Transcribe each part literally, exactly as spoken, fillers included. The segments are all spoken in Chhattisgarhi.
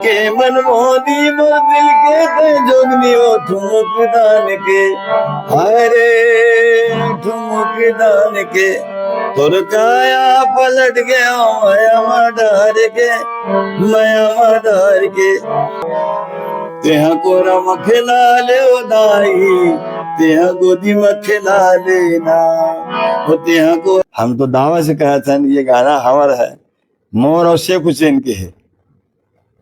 के मनमोहनी मोर दिल के, ते जोगनी ओ ठुमुक दान के, अरे ठुमुक दान के, तोर काया पलट गया माया मा डार के, माया मा डार के। तेहा कोरा म खेला ले ओ दाई, तेहा गोदी म खेला लेना, ओ तेहा को। हम तो दावा से कहत हन, ये गाना हमर है, मोर और शेख हुसैन के है।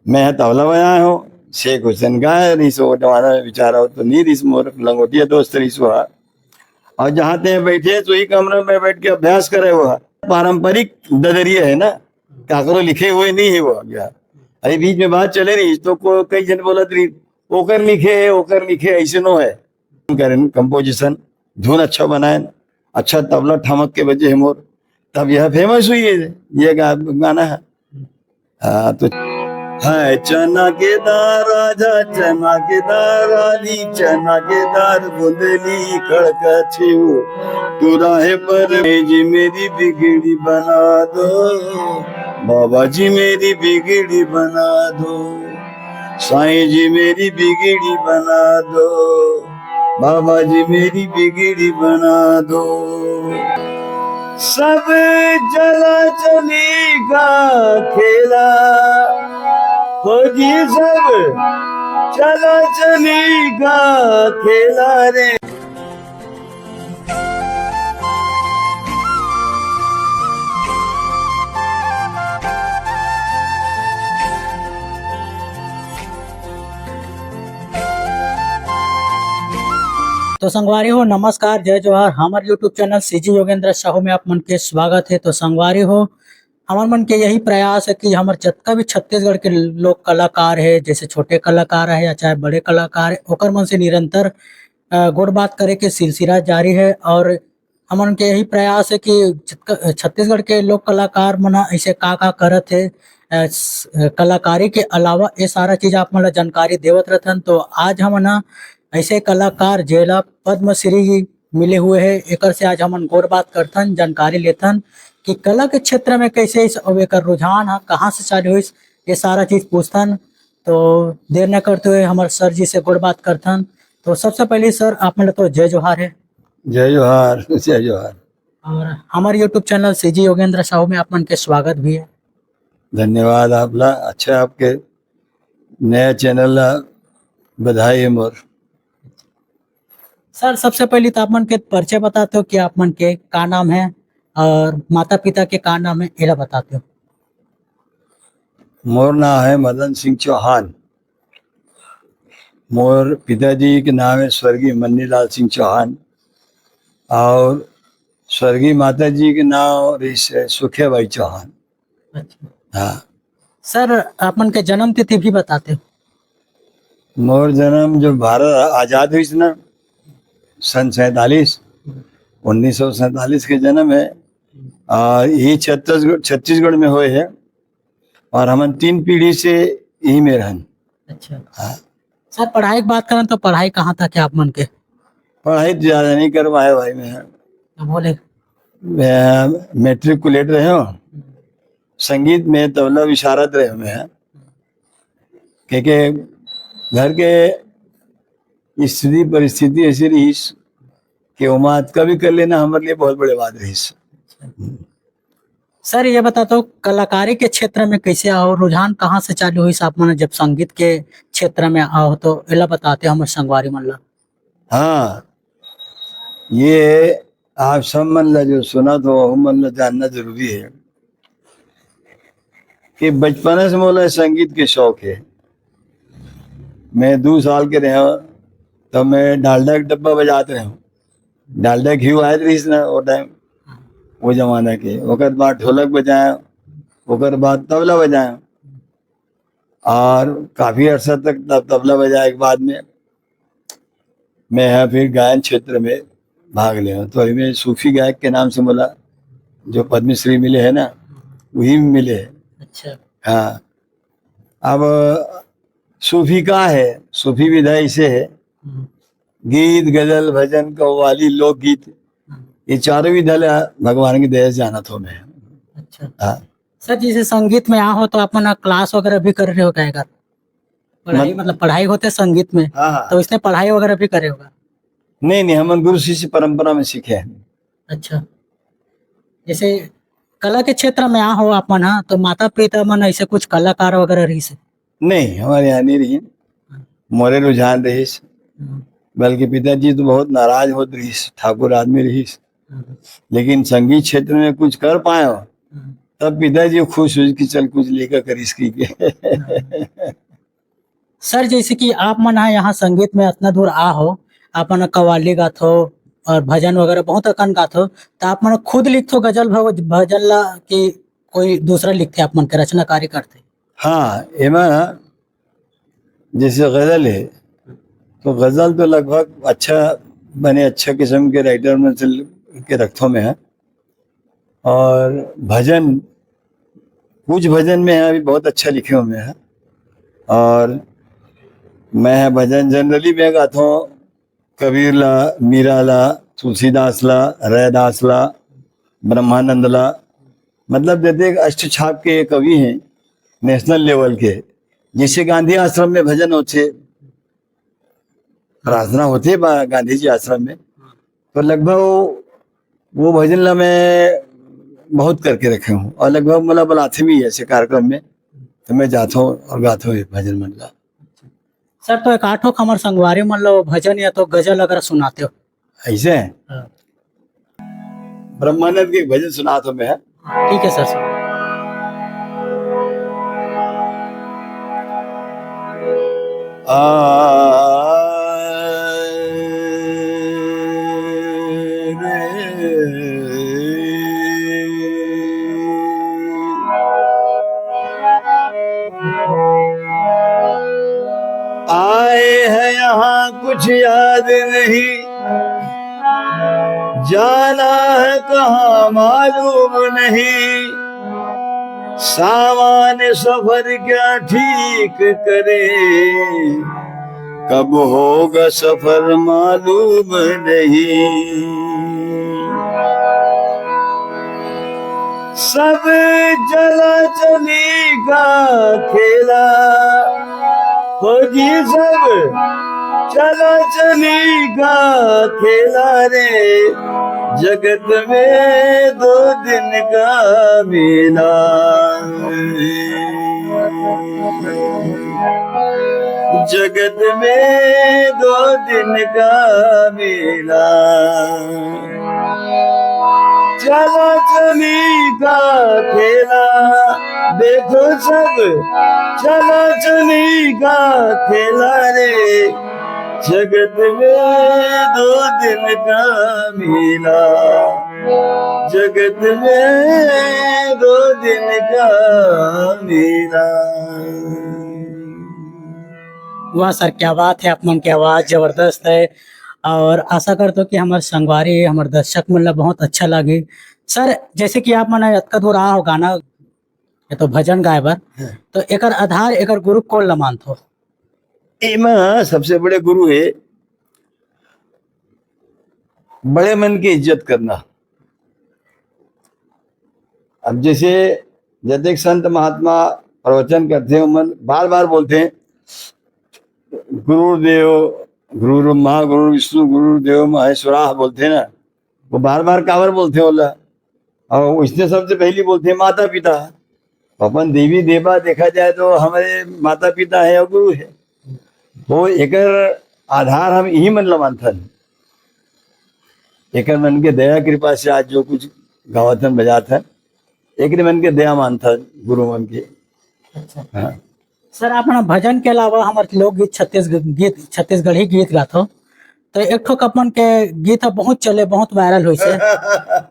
मैं ह तबला बजाए हो, शेख हुसैन गाए रहिस, वो जमाना में बेचारा, वो तो नहीं रहिस, मोर लंगोटिया दोस्त रहिस वो ह। और जहाँ ते बैठे, तो ही कमरे में बैठ के अभ्यास करे वो ह। पारंपरिक ददरिया है ना, काकरो लिखे हुए नहीं है वो। अभी बीच में बात चले रही, तो को-, कई जन बोलत रही, "ओकर लिखे है, ओकर लिखे", ऐसे नो है। करें composition, धुन अच्छा बनाए, अच्छा तबला ठमक के बजे है मोर, तब यह famous हुई है, ये गा-, गाना है। हाँ, तो है चना के दार राजा, चना के दार रानी, चना के दार बुंदेली कड़का छेऊ, तू राहे पर जी मेरी बिगड़ी बना दो, बाबा जी मेरी बिगड़ी बना दो, साईं जी मेरी बिगड़ी बना दो, बाबा जी मेरी बिगड़ी बना दो। सब चला चली का खेला, हो जी सब चला चली का खेला रे। तो संगवारी हो, नमस्कार, जय जोहार। हमर YouTube channel CG Yogendra Sahu में आप मन के स्वागत है। तो संगवारी हो, हमर मन के यही प्रयास है कि हमर जतका भी छत्तीसगढ़ के लोक कलाकार है, जैसे छोटे कलाकार है या चाहे बड़े कलाकार है, ओकर मन से निरंतर, अ, गोठ बात करे के सिलसिला जारी है। और हमन के यही प्रयास है कि छत्तीसगढ़ के लोक कलाकार मन ह ऐसे का-का करत हे, अ, स-, अ, कलाकारी के अलावा ये सारा चीज आप मन ला जानकारी देवत रथन। तो आज हमन ह ऐसे कलाकार जेला पद्मश्री मिले हुए हे, एकर से आज हमन गोठ बात करथन, जानकारी लेथन कि कला के क्षेत्र में कैसे इस, अउ एकर रुझान ह कहाँ से चालू होइस, ये सारा चीज पूछथन। तो देर न करते हुए हमर सर जी से गोठ बात करथन। तो सबसे पहले सर, आप मन ला तो जय जोहार है। जय जोहार, जय जोहार। और हमारे YouTube channel CG Yogendra Sahu में आप मन के स्वागत भी है। धन्यवाद आप ला, अच्छा आपके नया चैनल ला बधाई है मोर। सर, सबसे पहले तो आप मन के परिचय बताते हो कि आप मन के का नाम है और माता पिता के का नाम है, एला बताते हो। मोर नाम है मदन सिंह चौहान। मोर पिताजी के नाम है स्वर्गीय मन्नीलाल सिंह चौहान और स्वर्गीय माता जी के नाम रहिस है सुखिया बाई चौहान। अच्छा। हाँ। सर, आप मन के जन्म तिथि भी बताते हो। मोर जन्म जो भारत आजाद हुई ना, सन सैंतालीस, उन्नीस सौ सैंतालीस के जन्म है। और ये छत्तीसगढ़, छत्तीसगढ़ में हुए है। और हमन तीन पीढ़ी से यही में रहन। अच्छा। हाँ। सर, पढ़ाई की बात करन तो पढ़ाई कहाँ तक है आप मन के? पढ़ाई तो ज्यादा नहीं कर पाए भाई मैं। तो बोले? मैं matriculate रहे हूँ। संगीत में तबला विशारद रहे हूँ मैं। क्योंकि घर के स्थिति परिस्थिति ऐसी रहीस कि वो मात कभी कर लेना हमारे लिए बहुत बड़े बात रहीस। सर, ये बता दो, कलाकारी के क्षेत्र में कैसे आओ, रुझान कहाँ से चालू हुई आप मन जब संगीत के क्षेत्र में आओ, तो एला बताते हो हमर संगवारी मन ला। हाँ, ये आप सब मन ला जो सुनत हो, वो मन ला जानना जरूरी है कि बचपन से मोला संगीत के शौक है। मैं दो साल के रहे, तब मैं डालडा के डब्बा बजात रहे हूँ। डालडा घी आए रहीस ना वो टाइम, वो जमाना के। ओकर बाद ढोलक बजाया, ओकर बाद तबला बजाया और काफी अरसा तक तब तबला बजाए के बाद में मैं यहाँ फिर गायन क्षेत्र में भाग ले। तो इनमें सूफी गायक के नाम से बोला, जो पद्मश्री मिले है ना, वही मिले है। अच्छा। हाँ। अब सूफी का है, सूफी विधा इसे है, हम्म। गीत, गजल, भजन, कव्वाली, लोकगीत, हम्म। ये चारों विधा ला भगवान की दया से जानत हो मैं। अच्छा। हाँ। सर, जैसे संगीत में आ हो तो अपन क्लास वगैरह भी कर रहे हो क्या एकर? पढ़ाई, मत- मतलब, पढ़ाई होथे संगीत में, हाँ, हाँ। तो इसने पढ़ाई वगैरह भी करे होगा? नहीं, नहीं, हमन गुरु शिष्य परंपरा में सीखे हैं। अच्छा, जैसे कला के क्षेत्र में आ हो आप मन, हाँ, तो माता पिता मन ऐसे कुछ कलाकार वगैरह रहिस हे? नहीं, हमारे यहाँ नहीं रहिस। मोरे रुझान रहिस, हम्म। बल्कि पिताजी तो बहुत नाराज होत रहिस, ठाकुर आदमी रहिस, हम्म। लेकिन संगीत क्षेत्र में कुछ कर पाए हो, हम्म। तब पिताजी खुश हुई कि चल कुछ लेकर करिस की के। हम्म। सर, जैसे कि आप मन ह यहाँ संगीत में अतना दूर आ हो, आप मन कव्वाली गाथो और भजन वगैरह बहुत अकन गाथो, तो आप मन खुद लिखथो गजल भव-, भजन ला कि कोई दूसरा लिखथे, आप मन के रचनाकारी करथे? हाँ, एमा जैसे गजल है, तो गजल तो लगभग अच्छा, बने अच्छा किस्म के राइटर में से ल-, के रखथो मैं है। और भजन, कुछ भजन में है, अभी बहुत अच्छा लिखे हुए हैं। और मैं है भजन जनरली मैं गाता हूँ, कबीर ला, मीरा ला, तुलसीदास ला, रैदास ला, ब्रह्मानंद ला, मतलब जैसे एक अष्ट छाप के कवि हैं नेशनल लेवल के, जैसे गांधी आश्रम में भजन होते, प्रार्थना होते बा गांधी जी आश्रम में, तो लगभग वो, वो भजन ला मैं बहुत करके रखे हूँ और लगभग मोला बुलाथे भी ऐसे कार्यक्रम में, तो मैं जाता हूँ और गाता हूँ ये भजन मन ला। सर, तो एक आठो हमर संगवारी मन लो भजन या तो गजल अगर सुनाते हो। ऐसे? हाँ। ब्रह्मानंद के एक भजन सुनाता हूँ मैं। ठीक है सर, सुनाओ। आ, रे। आए हैं यहाँ कुछ याद नहीं, जाना है कहाँ मालूम नहीं, सामान सफर क्या ठीक करे, कब होगा सफर मालूम नहीं। सब चला चली का खेला, हो जी, सब चला चली का खेला रे, जगत में दो दिन का मेला। जगत में दो दिन का मेला, चला चली का खेला। देखो सब, चला चली का खेला रे, जगत में दो दिन का मेला, जगत में दो दिन का मेला। वाह सर, क्या बात है, आप मन के आवाज जबरदस्त है। और आशा करता हूँ कि हमारे संगवारी, हमारे दर्शक मन ला बहुत अच्छा लगे। सर, जैसे कि आप मन अतका दूर आ हो गाना, ये तो भजन गाए बर, हाँ। तो एकर आधार, एकर गुरु कौन ला मानथो? एमा सबसे बड़े गुरु है बड़े मन की इज्जत करना। अब जैसे जतेक संत महात्मा प्रवचन करते हैं, मन बार बार बोलते हैं, "गुरुर्देव, गुरु ब्रह्मा, गुरु विष्णु, गुरुर्देव महेश्वरा" बोलते हैं ना, वो बार बार काबर बोलते हैं बोला। और इसने सबसे पहली बोलते हैं माता पिता। अपन देवी देवा देखा जाए तो हमारे माता पिता है और गुरु है। तो एकर आधार हम यही मन ला मानथन। एकर मन के दया कृपा से आज जो कुछ गावत हन, बजात हन, एकरे मन के दया मानथन गुरु मन के। अच्छा। हाँ। सर, आप मन भजन के अलावा हमर लोकगीत, छत्तीसगढ़ गीत, छत्तीसगढ़ी गीत गाथो, तो एक ठो अपन के गीत ह बहुत चले, बहुत वायरल होइसे,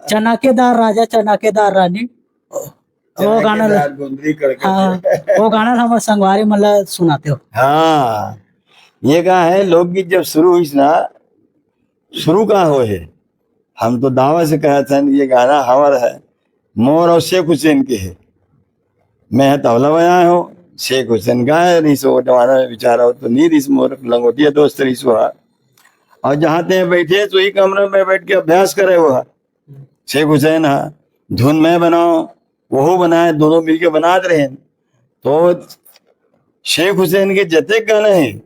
चना के दार राजा, चना के दार रानी, वो गाना ल-, चना के दार गोंदरी कड़के हाँ, वो गाना ल हमर संगवारी मन ला सुनाते हो। हाँ, ये का है, लोकगीत जब शुरू हुई ना, शुरू का हो है, हम तो दावा से कहत हन, ये गाना हमार है, मोर और शेख हुसैन के है। मैं तबला बजाए हो, शेख हुसैन गाए रहिस, वो जमाना में बेचारा हो तो नहीं रहिस, मोर लंगोटिया दोस्त रहिस हुआ। और जहाँ ते बैठे, तो ही कमरा में बैठ के अभ्यास करे हुआ। शेख हुसैन हा, धुन मैं बनाओ, वहू बनाए, दोनों मिलके बनात रहे। तो शेख हुसैन के जतेक गाना हे,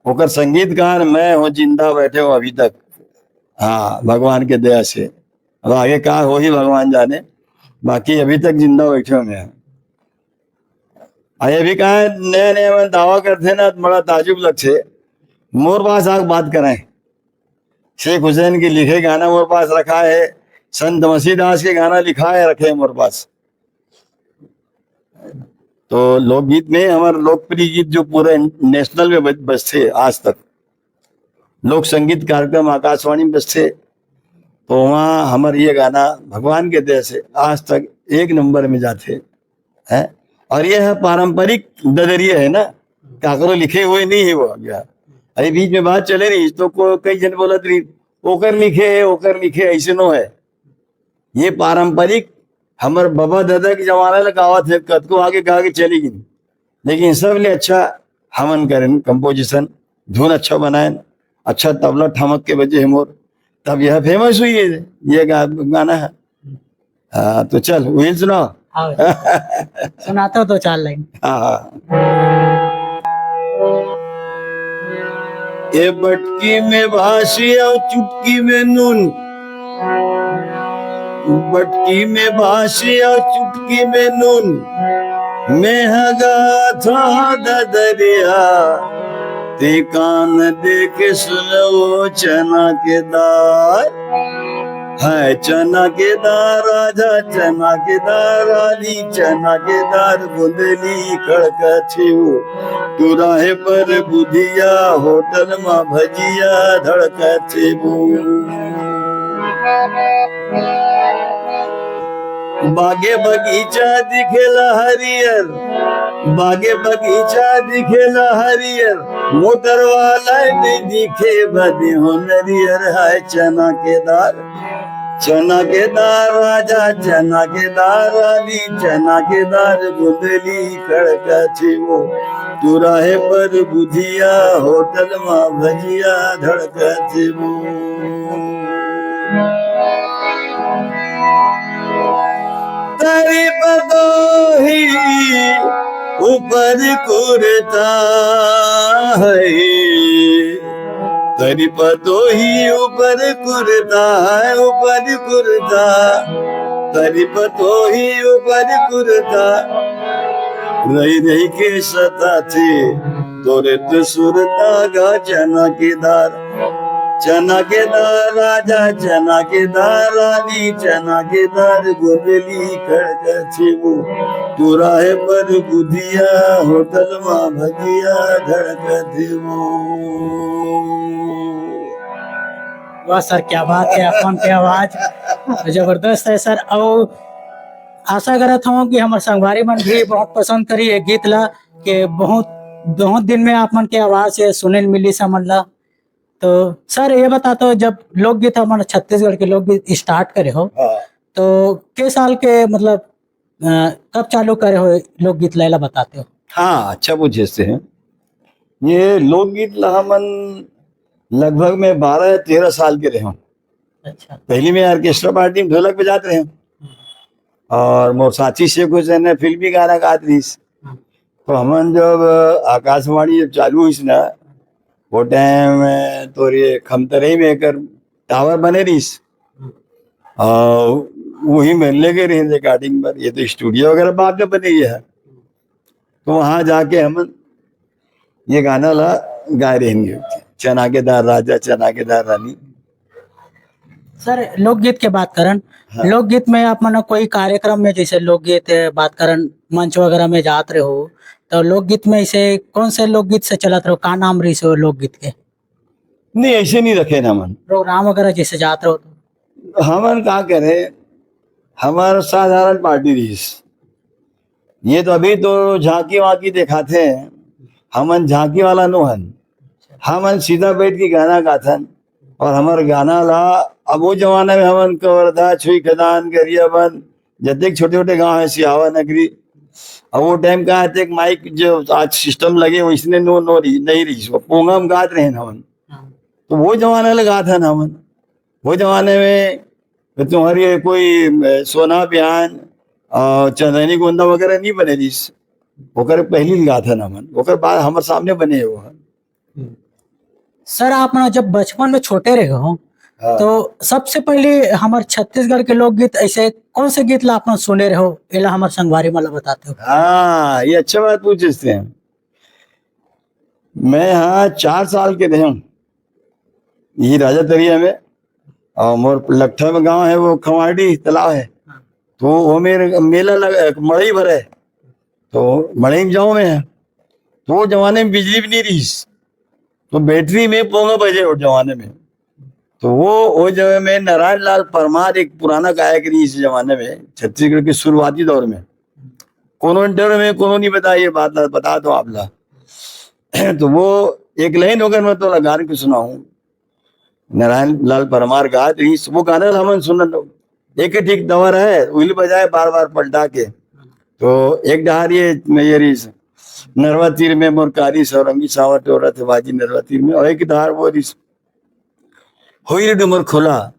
ओकर संगीतकार मैं हूँ, जिंदा बैठे हो अभी तक। हाँ, भगवान के दया से। अब आगे का होही, भगवान जाने, बाकी अभी तक जिंदा बैठे हो मैं। अरे, अभी का हे, नया नया मन दावा करथे ना, तो बड़ा ताजुब लगथे। मोर पास आके बात कराएं, शेख हुसैन के लिखे गाना मोर पास रखा हे, संत मसीदास के गाना लिखा हे, रखे हे मोर पास। तो लोकगीत में हमर लोकप्रिय गीत जो पूरे नेशनल में बज-, बजथे आज तक, लोक संगीत कार्यक्रम आकाशवाणी में बजथे, तो वहाँ हमर ये गाना भगवान के दया से आज तक एक नंबर में जाथे, हैं? और ये है पारंपरिक ददरिया है ना, काकरो लिखे हुए नहीं है वो। अभी बीच में बात चले रही तो को, कई जन बोलत रही, "ओकर लिखे है, ओकर लिखे", ऐसे नो है। ये पारंपरिक हमर बाबा दादा के जमाना ले गावत हे, कतको आगे गा के चली गिन, लेकिन सबले अच्छा हमन करेन composition, धुन अच्छा बनाएन, अच्छा तबला ठमक के बजे हे मोर, तब यह famous हुई है, ये गा-, गाना है। हाँ, तो चल, वही सुनाओ। हाँ, सुनाता हूँ दो चार लाइन। हाँ, हाँ। ए बटकी में भासी अउ चुटकी में नून, बटकी में भासी अउ चुटकी में नून, मैं ह गाथों ददरिया, ते कान दे के सुन ओ चना के दार। है चना के दार राजा, चना के दार रानी, चना के दार बुंदेली खड़कथे वो। तुराहे पर बुधिया, होटल मा भजिया धड़कथे वो। बागे बगीचा दिखेला हरियर, बागे बगीचा दिखेला हरियर, मोटर वाला नहीं दिखे बदे हो नरियर। है चना के दार, चना के दार राजा, चना के दार रानी, चना के दार बुंदेली खड़कथे वो। तुराहे पर बुधिया, होटल मा भजिया धड़कथे वो। तरी पतोही ऊपर कुर्ता है, तरी पतोही ऊपर कुर्ता है, ऊपर कुर्ता, तरी पतोही ऊपर कुर्ता, रही रही के सताथे तोरे तो सुरता गा चना के दार। चना के दार राजा, चना के दार रानी, चना के दार गोदली खड़कथे वो। तुराहे पर बुधिया, होटल मा भजिया धड़कथे वो। वाह सर, क्या बात है, आप मन के आवाज जबरदस्त है सर। अउ आशा करत हूँ कि हमर संगवारी मन भी बहुत पसंद करी ये गीत ला, के बहुत, बहुत दिन में आप मन के आवाज सुने ल मिलिस हमन ला। तो सर, ये बताते हो, जब लोकगीत हमन छत्तीसगढ़ के लोकगीत start करे हो, हाँ। तो के साल के, मतलब, अ, कब चालू करे हो लोकगीत ला, एला बताते हो? हाँ, अच्छा पूछे से है। ये लोकगीत ला हमन लगभग में बारह या तेरह साल के रहे हों। अच्छा। पहली में orchestra party में ढोलक बजात रहे हों। और मोर साथी से कुछ ने फिल्मी गाना गात रहिस। हम्म। तो हमन जब आकाशवाणी जब चालू हुईस ना, वो time तोर ये खमतरई में एकर tower बने रहिस। हम्म। और वही में लेगे रहिन recording पर। ये तो studio वगैरह बाद में बने ही है। तो वहाँ जाके हमन ये गाना ला गाए रहेंगे, चना के दार राजा, चना के दार रानी। सर, लोकगीत के बात करन, हाँ। लोकगीत में आप मन कोई कार्यक्रम में, जैसे लोकगीत बात करन, मंच वगैरह में जात रहे हो, तो लोकगीत में ऐसे कौन से लोकगीत से चलत रहो, का नाम रहिस हो लोकगीत के? नहीं, ऐसे नहीं रखे ना हमन। प्रोग्राम वगैरह जैसे जात रहो तो? हमन का करे, हमर साधारण पार्टी रहिस। ये तो अभी तो झांकी वाकी देखाथे, हमन झांकी वाला नो हन। हमन सीधा बैठ के गाना गाथन और हमर गाना ला, अब वो जमाना में हमन कवर्धा, छुई खदान, गरियाबंद, जतेक छोटे-छोटे गांव है, सिहावा नगरी, अब वो time का है, एक mic जो आज system लगे, वैसने नो, नो रही, नहीं रही, वो पोंगा में गात रहे हमन। हाँ। तो वो जमाना ले गाथन हमन। वो जमाने में तो तुम्हारी कोई, अ, सोना बिहान, अ, चंदनी गोंदा वगैरह नहीं बने रहिस। ओकर पहली गाथा नमन, ओकर बाद हमर सामने बने हे वो ह। सर, आप ना जब बचपन में छोटे रहे हो, हाँ। तो सबसे पहले हमर छत्तीसगढ़ के लोकगीत ऐसे कौन से गीत ला आप मन सुने रहे हो, एला हमर संगवारी मन ला बताते हो? हाँ, ये अच्छा बात पूछे से। मैं हाँ चार साल के रहे हूँ, ये राजा तरिया में, और मोर लट्ठा में गांव है, वो खवाड़ी तालाब है, तो वो मेरे मेला लगा, मड़ई भरे, तो मड़ई में जाऊँ मैं, तो वो जमाने में बिजली भी नहीं रहीस, तो बैटरी में पोंगा बजे वो जमाने में। तो वो, वो जगह में नारायण लाल परमार, एक पुराना गायक रहीस इस जमाने में, छत्तीसगढ़ के शुरुआती दौर में, कोनो इंटरव्यू में कोनो नहीं बताया ये बात ला, बता दो आप ला। तो वो एक लाइन होकर मैं तो गान के सुनाऊं, नारायण लाल परमार गात रहीस, वो गाना ला हमन सुनत, एक ही ठीक दवर है, उहिल बजाए बार बार पलटा के। तो एक डहार ये, मैं ये रहीस, नरवा तीर में मोर कारी सौरंगी सावर टोरा थे बाजी नरवा तीर में, और एक डहार वो रहीस, होई रे डुमर खोला,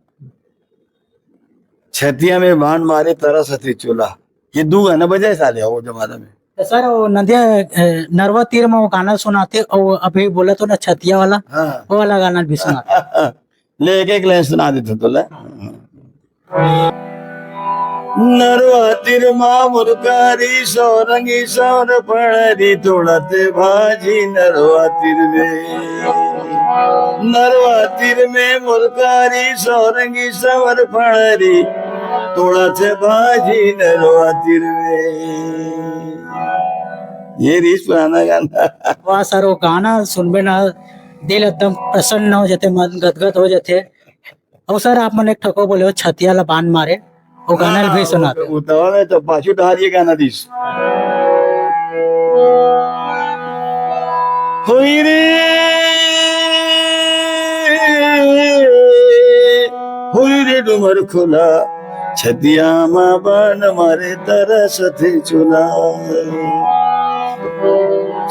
छतिया में बाण मारे तरसथे चोला। ये दू गाना बजाए साले वो जमाना में। तो सर, वो नदिया, ए, नरवा तीर में वो गाना सुनाते, और अभी बोला तो ना छतिया वाला, हाँ। वो वाला गाना भी सुनाते। ले, एक एक लाइन सुना देते तो ले। नरवा तीर मा मुरकारी सौरंगी सौर पड़री तोड़ते भाजी नरवा तीर में। नरवा तीर में मुरकारी सौरंगी सौर पड़री तोड़ते भाजी नरवा तीर में। ये रहीस पुराना गाना। वाह सर, वो गाना सुनबे ना, दिल एकदम प्रसन्न हो जाते, मन गदगद हो जाते। और सर, आप मन एक ठको बोले हो, छतिया ला बान मारे, वो गाना ला भी हाँ, सुना वो, दे। वो दवा में तो पाछू डहार ये गाना दिस। होई रे, होई रे डुमर खोला, छतिया मा बान मारे तरसथे चोला।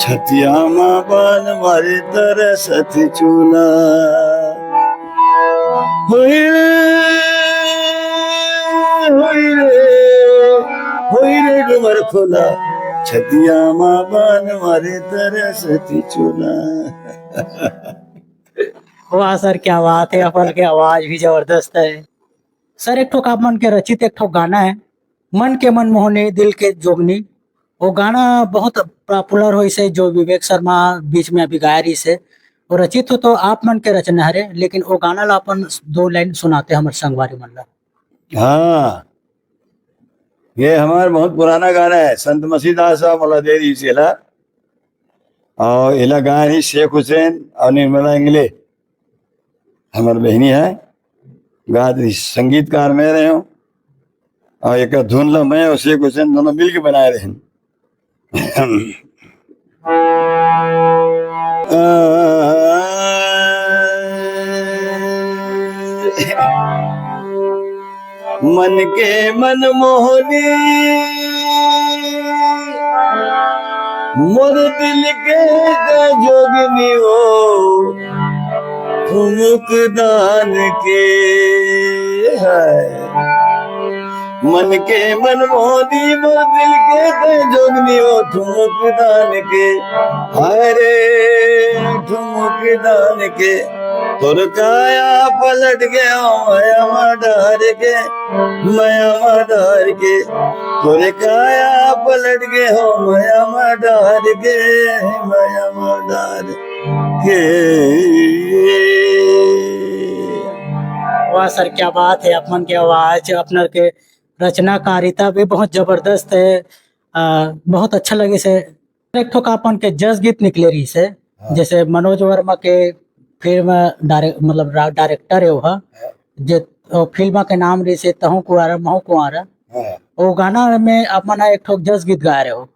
छतिया मा बान मारे तरसथे चोला। होई रे, होई रे, होई रे डुमर खोला, छतिया मा बान मारे तरसथे चोला। वाह सर, क्या बात है, अपन के आवाज भी जबरदस्त है। सर, एक ठोक आप मन के रचित एक ठोक गाना है, मन के मनमोहनी, दिल के जोगनी। वो गाना बहुत पॉपुलर होइस हे, जो विवेक शर्मा बीच में अभी गाए रहिस हे। वो रचित हो तो आप मन के रचना हरे, लेकिन वो गाना ला अपन दो लाइन सुनाते हमर संगवारी मन ला। हाँ, ये हमार बहुत पुराना गाना है, संत मसीदास साहब मोला दे रहिस एला, और एला गाए रहिस शेख हुसैन और निर्मला इंगले, हमार बहिनी है, गात रहिस, संगीतकार मैं रहे हूँ, और एक धुन ला मैं और शेख हुसैन दोनों मिलके बनाए रहे हैं। मन के मनमोहनी, मोर दिल के जोगनी हो, ठुमुक दान के है। मन के मनमोहनी, मोर दिल के जोगनी हो, ठुमुक दान के, हरे ठुमुक दान के। तोर काया पलट गयो मया मा डार के, मया मा डार के। तोर काया पलट गयो मया मा डार के, मया मा डार के। वाह सर, क्या बात है, अपन के आवाज, अपन के रचनाकारिता भी बहुत जबरदस्त है। अ, बहुत अच्छा लगे से एक ठोक अपन के जस गीत निकले रहिस हे, हाँ। जैसे मनोज वर्मा के फिल्म डायरे-, मतलब रा-, डायरेक्टर हे वो ह, हाँ। जे वो फिल्म के नाम रहिस हे तहूँ कुंवारा महूँ कुंवारा। हाँ। वो गाना में आप मन एक ठोक जस गीत गाए रहे हो,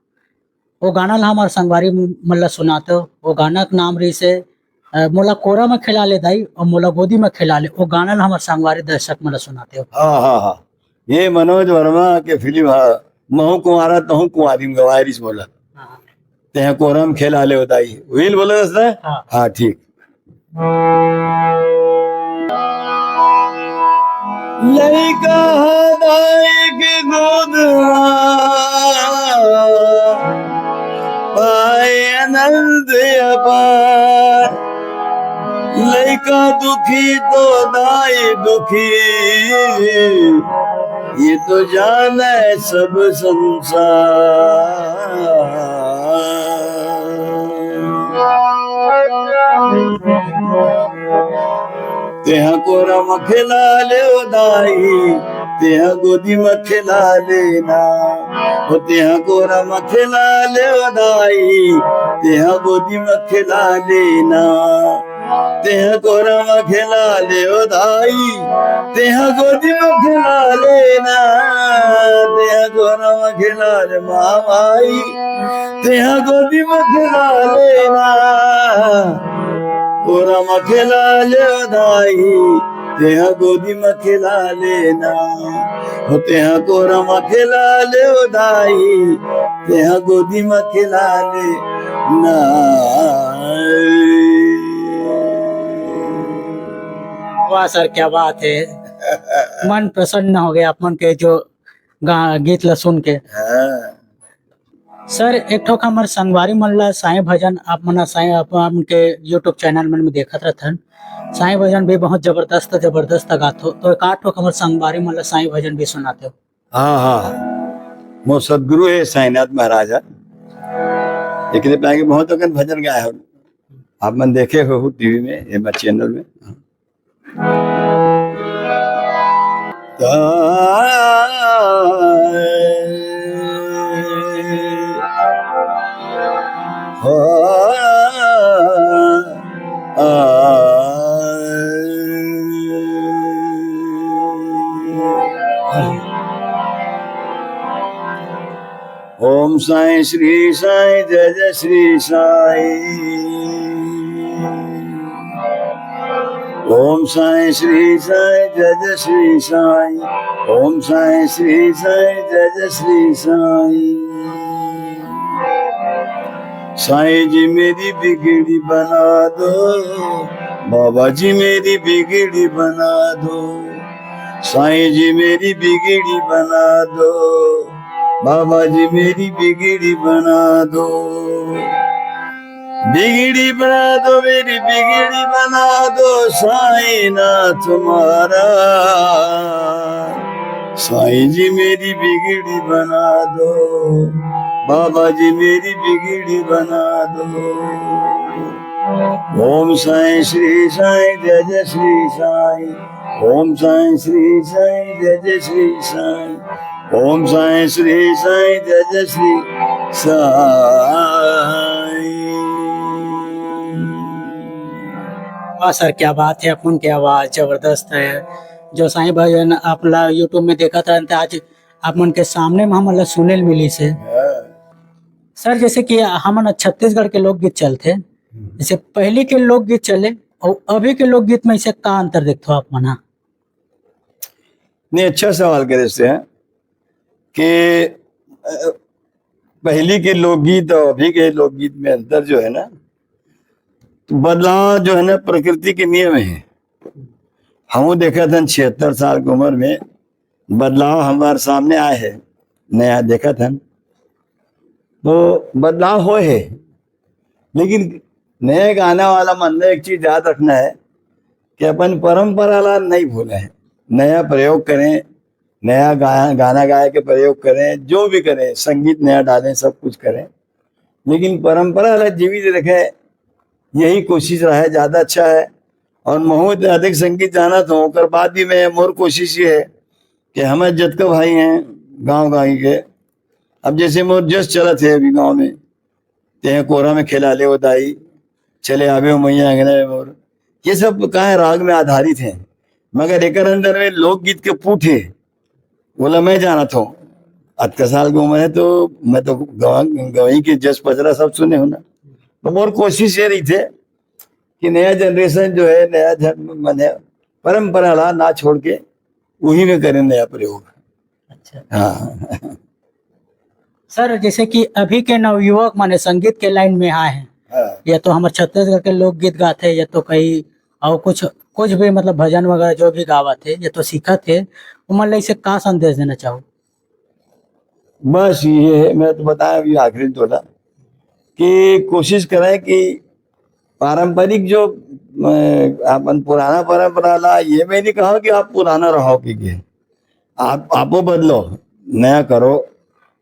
वो गाना ला हमार संगवारी मन ला सुनाते हो। वो गाना के नाम रहिस हे, अ, मोला कोरा में खेला ले दाई और मोला गोदी में खेला ले, वो गाना ला हमार संगवारी दर्शक मन ला सुनाते हो। हाँ, हाँ, हाँ। ये मनोज वर्मा के फिल्म है, महूँ कुंवारा तहूँ कुंवारी में गवाए रहिस मोला। हाँ। तेहा कोरा में खेला ले दाई। उही ल बोले रहिस ना? हाँ। हाँ, ठीक। लइका ह दाई के गोद मा, पाए आनंद अपार। लइका दुखी तो दाई दुखी, ये तो जाने सब संसार। तेहा कोरा म खेला ले ओ दाई, तेहा गोदी म खेला लेना। ओ तेहा कोरा म खेला ले ओ दाई, तेहा गोदी म खेला लेना। तेहा कोरा म खेला ले ओ दाई, तेहा गोदी म खेला लेना। तेहा कोरा म खेला ले मामाई, तेहा गोदी म खेला लेना। कोरा म खेला ले ओ दाई, तेहा गोदी म खेला लेना। ओ तेहा कोरा म खेला ले ओ दाई, तेहा गोदी म खेला लेना। वाह सर, क्या बात है। मन प्रसन्न हो गया आप मन के जो गा-, गीत ला सुन के। हाँ। सर, एक ठोक हमर संगवारी मन ला साईं भजन आप मन साईं आप मन के YouTube चैनल मन में देखत रहथन। साईं भजन भी बहुत जबरदस्त, जबरदस्त गाथो। तो एक आध ठोक हमर संगवारी मन ला साईं भजन भी सुनाते हो। हाँ, हाँ। मोर सदगुरु हे साईंनाथ महाराज ह। एकरे पहले बहुत अकन भजन गाए हो। आप मन देखे हो टीवी में, एमा चैनल में। ओम साईं श्री साईं जय जय श्री साईं। ओम साईं श्री साईं जय जय श्री साईं। ओम साईं श्री साईं जय जय श्री साईं। साईं जी मेरी बिगड़ी बना दो, बाबा जी मेरी बिगड़ी बना दो। साईं जी मेरी बिगड़ी बना दो, बाबा जी मेरी बिगड़ी बना दो। बिगड़ी बना दो, मेरी बिगड़ी बना दो साईं नाथ महाराज। साईं जी मेरी बिगड़ी बना दो, बाबा जी मेरी बिगड़ी बना दो। ओम साईं श्री साईं जय जय श्री साईं। ओम साईं श्री साईं जय जय श्री साईं। ओम साईं श्री साईं जय जय श्री साईं। वाह सर, क्या बात है, अपन की आवाज जबरदस्त है। जो साईं भजन आप ला YouTube में देखा था, आज आप मन के सामने में हमन ला सुने ल मिलिस हे। हाँ। सर, जैसे कि हमन छत्तीसगढ़ के लोकगीत चलथे, जैसे पहली के लोकगीत चले और अभी के लोकगीत में इसे का अंतर देखथो आप मन ह? नहीं, अच्छा सवाल करे से है कि, अ, पहली के लोकगीत और अभी के लोकगीत में अंतर जो है ना, तो बदलाव जो है ना, प्रकृति के नियम है। हमू देखत हन छिहत्तर साल के उम्र में बदलाव हमारे सामने आए है, नया देखत हन, तो बदलाव होए है। लेकिन नए गाना वाला मन ने एक चीज याद रखना है कि अपन परंपरा ला नहीं भूले, नया प्रयोग करें, नया गा-, गाना गाए के प्रयोग करें, जो भी करें, संगीत नया डालें, सब कुछ करें, लेकिन परंपरा ला जीवित रखे, यही कोशिश रहे, ज्यादा अच्छा है। और महू इतना अधिक संगीत जानत हूँ, ओकर बाद भी मैं, मोर कोशिश ये है कि हमें जतका भाई हैं गाँव गाँव के, अब जैसे मोर जस चलत है अभी गाँव में, तेहे कोरा में खेला ले ओ दाई, चले आवे ओ मैया अंगना में मोर, ये सब कहाँ राग में आधारित हैं, मगर एकर अंदर में लोकगीत के पुट है, ओला मैं जानत हूँ। अतका साल के उम्र है तो मैं तो गवा-, गवई के जस पचरा सब सुने हूँ ना। तो मोर कोशिश ये रहिथे कि नया generation जो है, नया जन-, माने परंपरा ला ना छोड़ के उही में करें नया प्रयोग। अच्छा। हाँ। सर, जैसे कि अभी के नवयुवक माने संगीत के लाइन में आए हैं, हाँ। या तो हमर छत्तीसगढ़ के लोकगीत गाथे, या तो कई और कुछ, कुछ भी मतलब भजन वगैरह जो भी गावत हे या तो सीखत हे, उमन ला इसे का संदेश देना चाहो? बस ये है, मैं तो बताया अभी आखिरी टोला कि कोशिश करें कि पारंपरिक जो, अ, अपन पुराना परंपरा ला, ये मैं नहीं कहा कि आप पुराना रहो कि के, आप आपो बदलो, नया करो।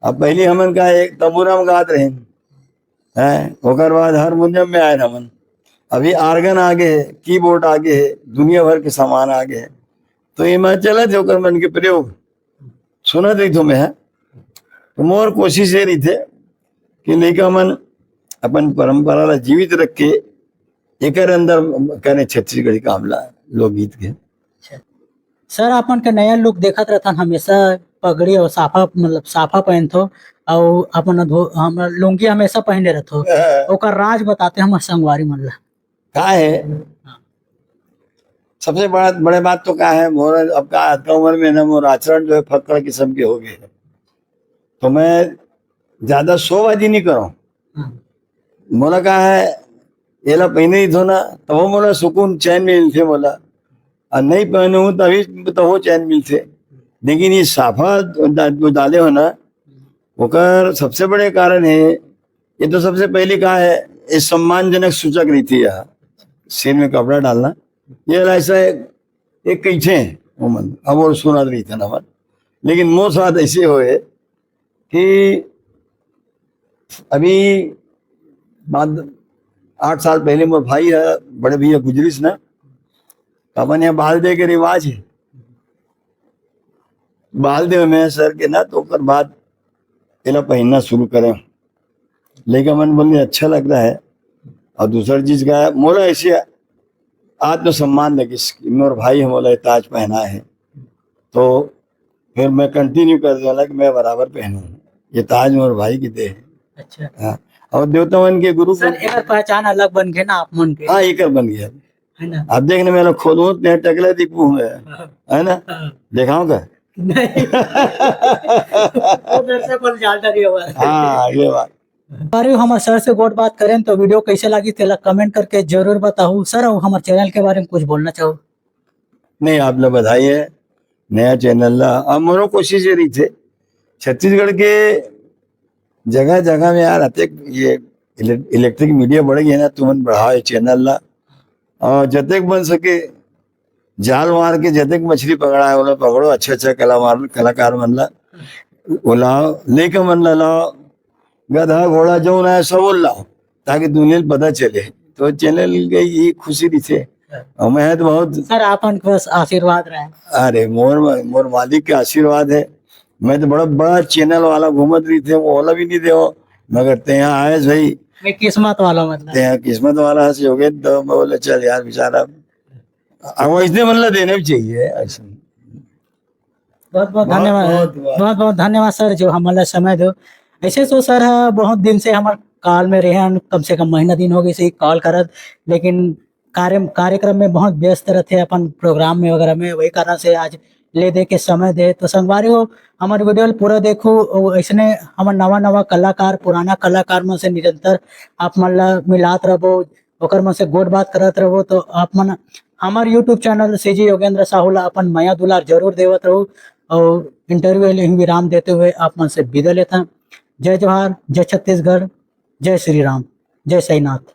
अब पहले हमन का एक तंबूरा में गात रहे हैं, ओकर बाद हारमोनियम में आए हमन, अभी आर्गन आगे है, कीबोर्ड आगे है, दुनिया भर के सामान आगे है। तो ये मैं चलत है ओकर मन के प्रयोग, सुनत रहिथो मैं ह। तो मोर कोशिश ये रहिथे कि लइका मन अपन परंपरा ला जीवित रख के एकर अंदर करें छत्तीसगढ़ी काम ला, लोकगीत के। अच्छा। सर, अपन के नया लुक देखत रहथन हमेशा पगड़ी और साफा, मतलब साफा पहनथो और अपन धो-, हम लुंगी हमेशा पहने रहथो। ओकर राज बताते हमर संगवारी मन ला। का है? सबसे बड़ा, बड़े बात तो का है, मोर अब का, अतका उम्र में ना मोर आचरण जो है फक्कड़ किस्म के हो गए हैं। तो मैं ज्यादा शोबाजी नहीं करूँ। हम्म। मोला का है, एला पहने ही थो ना, तब मोला सुकून चैन मिलथे मोला, और नहीं पहनहूँ तभी तो वो चैन मिलथे। लेकिन ये साफा डा-, जो डाले हो ना, ओकर सबसे बड़े कारण है, ये तो सबसे पहले का है, ये सम्मानजनक सूचक रहिथे, यह सिर में कपड़ा डालना, ये ला ऐसा एक, एक कइथे ओमन, अब वो सुनत रहिथे ना हमन। लेकिन मोर साथ ऐसे होए कि अभी बाद आठ साल पहले मोर भाई है, बड़े भैया गुजरिस ना, तो अपन यहाँ बाल दे के रिवाज है, बाल दे में सर के ना, तो ओकर बाद एला पहनना शुरू करें। लइका मन बोले, "अच्छा लग रहा है।" और दूसरा चीज का है, मोला ऐसे आत्मसम्मान लगिस कि मोर भाई ह मोला ये ताज पहनाए है, तो फिर मैं कंटिन्यू कर देला कि मैं बराबर पहनूं। ये ताज मोर भाई के दे है। अच्छा। हाँ। और देवता मन के गुरु सर, एकर पहचान अलग बन गए ना आप मन के। हाँ, एकर बन गया। है ना? आप देख ना, मैं खोलूं तो टकला दिखू है, हाँ। है ना? हाँ। देखाऊं का? नहीं। वो दर्शक मन जानता नहीं होगा। हाँ, ये बात। अरे, हमर सर से गोठ बात करें तो वीडियो कैसे लगी, तेला कमेंट करके जरूर बताहू। सर, अउ हमर चैनल के बारे में कुछ बोलना चाहो? नहीं, आप ला बधाई है, नया चैनल ला। अब मोरो कोशिश ये रहिथे, छत्तीसगढ़ के जगह जगह में यार, अतेक ये इले-, इलेक्ट्रिक मीडिया बढ़ गया ना, तुमन बढ़ाओ ये चैनल ला, और जतेक बन सके जाल मार के जतेक मछली पकड़ा है, ओला पकड़ो, अच्छा अच्छा कला मार, कलाकार मन ला, ओला लेके मन ला लाओ, गधा घोड़ा जौन है सब लाओ, ताकि दुनिया ल पता चले। तो चैनल के ये खुशी रहिथे। और मैं तो बहुत सर, आपन के बस आशीर्वाद रहे। अरे, मोर, मोर मालिक के आशीर्वाद है। मैं तो बड़ा, बड़ा चैनल वाला घूमत रहिथे, वो ओला भी नहीं देवो, मगर तेहा आयस भाई। मैं किस्मत वाला, मतलब। तेहा किस्मत वाला हस, योगेश, तो मैं बोले, "चल यार, बेचारा।" अब ऐसे मन ला देना भी चाहिए, ऐसे। बहुत बहुत बहुत, धन्यवाद। बहुत, बहुत। बहुत बहुत धन्यवाद सर, जो हमन ला समय दो। ऐसे तो सर ह बहुत दिन से हमर कॉल में रहे हन, कम से कम महीना दिन हो गए से कॉल करत, लेकिन कार्य, कार्यक्रम में बहुत व्यस्त रहते अपन प्रोग्राम में वगैरह में, वही कारण से आज ले दे के समय दे। तो संगवारी हो, हमर वीडियो ल पूरा देखो, अउ ऐसने हमर नवा नवा कलाकार, पुराना कलाकार मन से निरंतर आप मन ला मिलात रहबो, ओकर मन से गोठ बात करत रहबो। तो आप मन हमर YouTube channel CG Yogendra Sahu ला अपन मया दुलार जरूर देवत रहू, और इंटरव्यू ले ही विराम देते हुए आप मन से विदा लेता। जय जोहार, जय छत्तीसगढ़, जय श्री राम, जय साईनाथ।